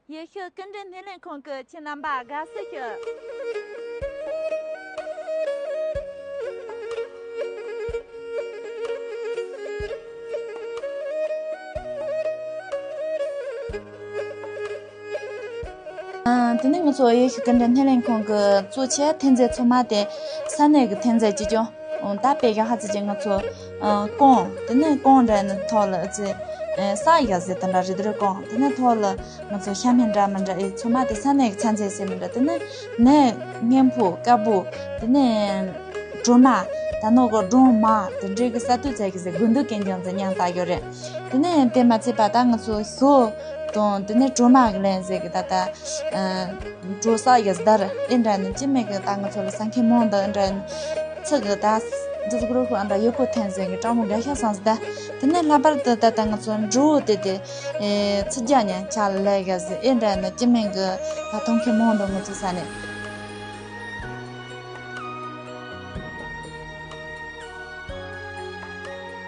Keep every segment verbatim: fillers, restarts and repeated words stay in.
ཡེ་ཤུ་སྐུ་མགྲོན་སྣེ་ལེན་ཁང་གི་ཁྱེད་རྣམ་པ་དགའ་བསུ་ཞུ། ཨ། དེ་ནས་ང་ཚོ་ཡེ་ཤུ་སྐུ་མགྲོན་སྣེ་ལེན་ཁང་གི་གཙོ་ཆེ་ཐོན་རྫས་ཚང་མ་དེ་ས་གནས་ཀྱི་ཐོན་རྫས་ཅིག་ཀྱང་། ཨོ། ད་དཔེ་ཡག་ཧ་ཙི་ཅིག་ང་ཚོ་ཨ་རྐང་། དེ་ནས་རྐང་འདྲ་ནི་ཐོག་ལ་ཨ་ཙི་ཨ་ས་ཡ་ཟེར་དེ་འདྲ་རེད་དེ་རེད། རྐང་དེ་ནས་ཐོག་ལ་ང་ཚོ་ཤ་མེད་འདྲ་མི་འདྲ་ཨེ་ཚང་མ་དེ་ས་གནས་ཀྱི་ཚན་རྩལ་ཟེར་མི་འདྲ། དེ་ནས་ནས་སྔན་པོ་དཀར་པོ། དེ་ནས་གྲོ་མ། ད་ནོ་གོ་སྦྲང་མ། དེ་འདྲའི་གི་ས་དུས་ཚད་ཀྱི་ཟེར་དགོས་འདུག་གན་ཅང་ཟེར་མཉམ་ལྟ་ཡོད་རེད། དེ་ནས་དེ་མ་ཚད་པ་ད་ང་ཚོ་ཟོ་དང་དེ་ནས་གྲོ་མ་གི་ལན་ཟེར་གི་ད་ད་ཨ། གྲོ་ས་ཡ་ཟླར་ཨེ་འདྲ་ནི་ཅི་མེད་གི་ད་ང་ཚོ་ལ་ས་མཁན་མང་འདུག་ཨེ་འདྲ་ནི་ཚིག་གི་ད་འདི་ཟུག་རོ་ཁོ་ཨ་འདྲ་ཡོད་གོ་ཐན་ཟེར་གི་སྤྲང་མོ་འགའ་ཤ་སང་ཟི་ད། དེ་ནས་ལྷག་པར་དུ་ད་ད་ང་ཚོ་འབྲུ་དེ་དེ་ཨེ་ཚིག་རྒྱ་ཉན་ཆ་ལས་ག་ཟི་ཨེ་འདྲ་ནི་ཅི་མེད་གི་ད་ཐོང་མཁན་མང་འདུག་ང་ཚོ་ས་ནས།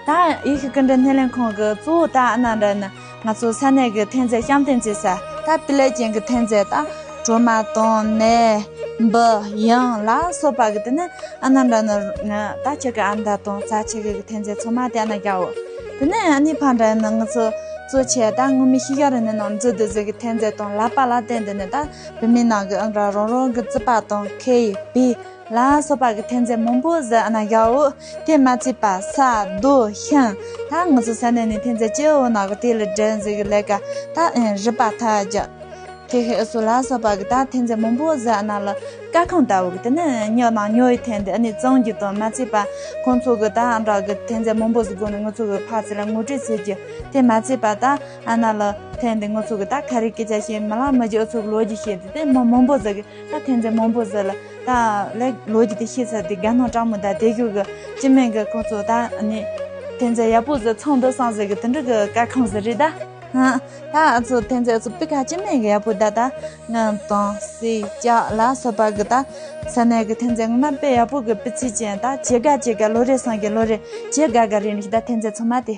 ད་ཡེ་ཤུ་སྐུ་མགྲོན་སྣེ་ལེན་ཁང་གི་གཙོ་བོ་ད་ཨ་ན་འདྲ་ནི་ང་ཚོ་ས་གནས་ཀྱི་ཐོན་རྫས་བཤམས་སྟོན་བྱེད་ས། ད་སྤུས་ལེགས་ཅན་གྱི་ཐོན་རྫས་ད་གྲོ་མ་དང་ནས་འབུ་ཡང་ལ་སོགས་པ་གི་དེ་ནི་ཨ་ན་འདྲ་ནི་ང་ད་ཁྱེད་ཀྱི་ཨ་མདའ་དང་རྩ་ཆེ་གི་ཐོན་རྫས་ཚང་མ་དེ་ཨ་ན་རྒྱག་འོ། དེ་ནི་ཨ་ནི་ཕ་འདྲ་ནི་ང་ཚོ་གཙོ་ཆེ་ད་ངོ་མི་ཤི་ག་རི་ནི་ནང་འཛུལ་དུ་ཟིག་གི་ཐོན་རྫས་དང་ལག་པ་ལ་བརྟེན་དེ་ནི་ད་བུད་མེད་ནང་གི་ཨ་འདྲ་རང་རང་གི་རྩིད་པ་དང་ཁེ་ཡི་བི། ལ་སོགས་པ་གི་ཐོན་རྫས་མང་པོ་ཟིག་ཨ་ན་བཞག་འོ། དེ་མ་ཚད་པ་ས་རྡོ་ཤིང་། ད་ང་ཚོ་ས་གནས་ནས་ཐོན་རྫས་སྐྱེ་བོ་ནག་གི་དེ་ལ་འདྲེན་ཟིག་གི་ལས་ཀ་ད་ཨེ་རི་པ་ཐ་རྒྱ། དེ་ཧེ་ཨུ་སུ་ལ་སོགས་པ་གི་ད་ཐོན་རྫས་མང་པོ་ཟིག་ཨ་ན་ལ་ཀ་ཁང་ལྟ་བུ་གི་དེ་ནི་ཉོ་ནང་ཉོ་ཡི་ཐོན་དེ་ཨ་ནི་གཙང་རྒྱུ་དང་མ་ཚད་པ་ཁོང་ཚོ་གི་ད་ཨ་འདྲ་གི་ཐོན་རྫས་མང་པོ་ཟིག་སྒོ་ནས་ང་ཚོ་གི་ཕ་ཚི་ལ་ངོ་སྤྲོད་བྱེད་རྒྱུ། དེ་མ་ཚད་པ་ད་ཨ་ན་ལ་ཐོན་དེ་ང་ཚོ་གི་ད་ཁ་རི་སྐད་ཆ་བཤད་མི་ལ་མི་རྒྱུ་ཨུ་ཚོ་གི་ལོ་རྒྱུས་བཤད་དེ་དེ་མི་མང་པོ་ཟིག་གི་ད་ཐོན་རྫས་མང་པོ་ཟིག་ལ་ད་ལས་ལོ་རྒྱུས་དེ་ཤེས་ཚར་དེ་དགའ་སྣང་སྤྲང་མོ་ད་དེ་གུ་གི་སྤྱི་མིང་གི་ཁོང་ཚོ་ད་ནི་ཐོན་རྫས་ཡག་པོ་ཟིག་ཚང་འདུག་སང་ཟིག་གི་དེ་འདྲ་གི་ཀ་ཁང་ཟིག་རེད་ད། ཧ། ད་ཨ་ཚོ་ཐོན་རྫས་ཚོ་པི་ཁ་སྤྱི་མིང་གི་ཡག་པོ་ད་ད་ང་དང་སི་ལྕགས་ལ་སོགས་པ་གི་ད་ས་གནས་གི་ཐོན་རྫས་ངོ་མ་དཔེ་ཡག་པོ་གི་པི་ཚི་ཅན་ད་ཇེ་དགའ་ཇེ་དགའ་ལོ་རེ་སང་གི་ལོ་རེ་ཇེ་དགའ་དགའ་རེད་ནི་ད་ཐོན་རྫས་ཚང་མ་དེ།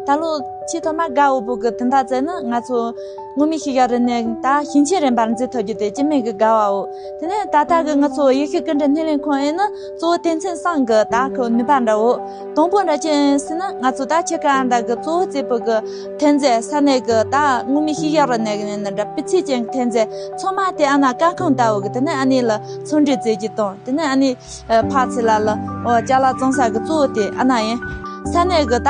ད་ལོ་ཆེས་ཐོག་མ་དགའ་འོ་པོ་གི་དོན་དག་ཙེ་ནི་ང་ཚོ་ངོ་མི་ཤི་ག་རི་ནས་ད་ཞིང་ཆེན་རིམ་པར་འཛུལ་ཐུབ་རྒྱུ་དེ་སྤྱི་མིང་གི་དགའ་བའོ། དེ་ནས་ད་ལྟ་གི་ང་ཚོ་ཡེ་ཤུ་སྐུ་མགྲོན་སྣེ་ལེན་ཁང་ཨེ་ནི་གཙོ་བོ་དོན་ཚན་གསུམ་གི་ད་ཁོ་ནུས་པ་འདྲ་བོ། དང་པོ་འདྲ་ཅན་ཟེར་ན་ང་ཚོ་ད་ཆེ་ཁ་འདྲ་གི་གཙོ་བོ་རྩེ་པོ་གི་ཐོན་རྫས་ས་གནས་གི་ད་ངོ་མི་ཤི་ག་རི་ནས་གི་ནས་འདྲ་པི་ཚི་ཅན་གི་ཐོན་རྫས་ཚང་མ་དེ་ཨ་ན་ཀ་ཁང་ལྟ་བོ་གི་དེ་ནས་ཨ་ནི་ལ་ཚོང་འབྲེལ་བཙལ་གྱི་དང་དེ་ནས་ཨ་ནི། ཨ། ཕ་ཚི་ལ་ལ། འོ། ཅ་ལག་བཙོང་ས་གི་གཙོ་བོ་དེ་ཨ་ན་ཡིན། ས་གནས་གི་ད་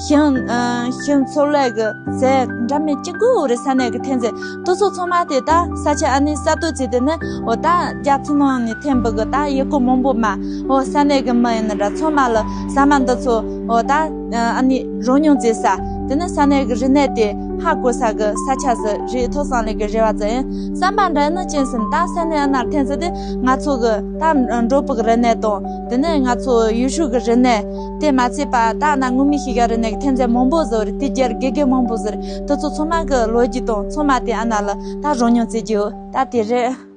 ཤིང་། ཨ། ཤིང་འཚོ་ལས་གི་རྫས་འདྲ་མིན་གཅིག་དགུ་རེ་ས་གནས་གི་ཐོན་རྫས་དུ་ཚོ་ཚང་མ་དེ་ད་ས་ཆ་ཨ་ནི་ས་སྟོད་ཚེ་དེ་ནི་འོ་ད་རྒྱ་ཚི་ནང་ནས་ཐོན་པ་གི་ད་ཡི་གོ་མང་པོ་མ་འོ་ས་གནས་གི་མི་ཡིན་ན་འདྲ་ཚང་མ་ལ་ཟ་མ་འདི་ཚོ་འོ་ད་ཨ་ནི་རོ་མྱོང་བྱེད་ས་དེ་ནི་ས་གནས་གི་རིག་གནས་དེ་ཧ་གོ་ས་གི་ས་ཆ་ཟི་རེད། ཐོག་སང་ལས་གི་རེ་བ་ཙམ་ཡིན། བསམ་པ་འདྲ་ནི་ཅན་སིན་ད་ས་གནས་ཨ་ན་ཐོན་ས་དེ། ང་ཚོ་གི་ད་འབྲོག་པ་གི་རིག་གནས་དང་དེ་ནས་ང་ཚོ་ཡུལ་ཤུལ་གི་རིག་གནས། དེ་མ་ཚད་པ་ད་ན་ངོ་མི་ཤི་ག་རི་ནས་གི་ཐོན་རྫས་མང་པོ་བཟོ་རེད། དེ་རྒྱལ་དགེ་རྒན་མང་པོ་བཟོ་རེད། དེ་ཚོ་ཚང་མ་གི་ལོ་རྒྱུས་དང་ཚང་མ་དེ་ཨ་ན་ལ་ད་རོ་མྱོང་བྱེད་རྒྱུ་ད་དེ་རེད།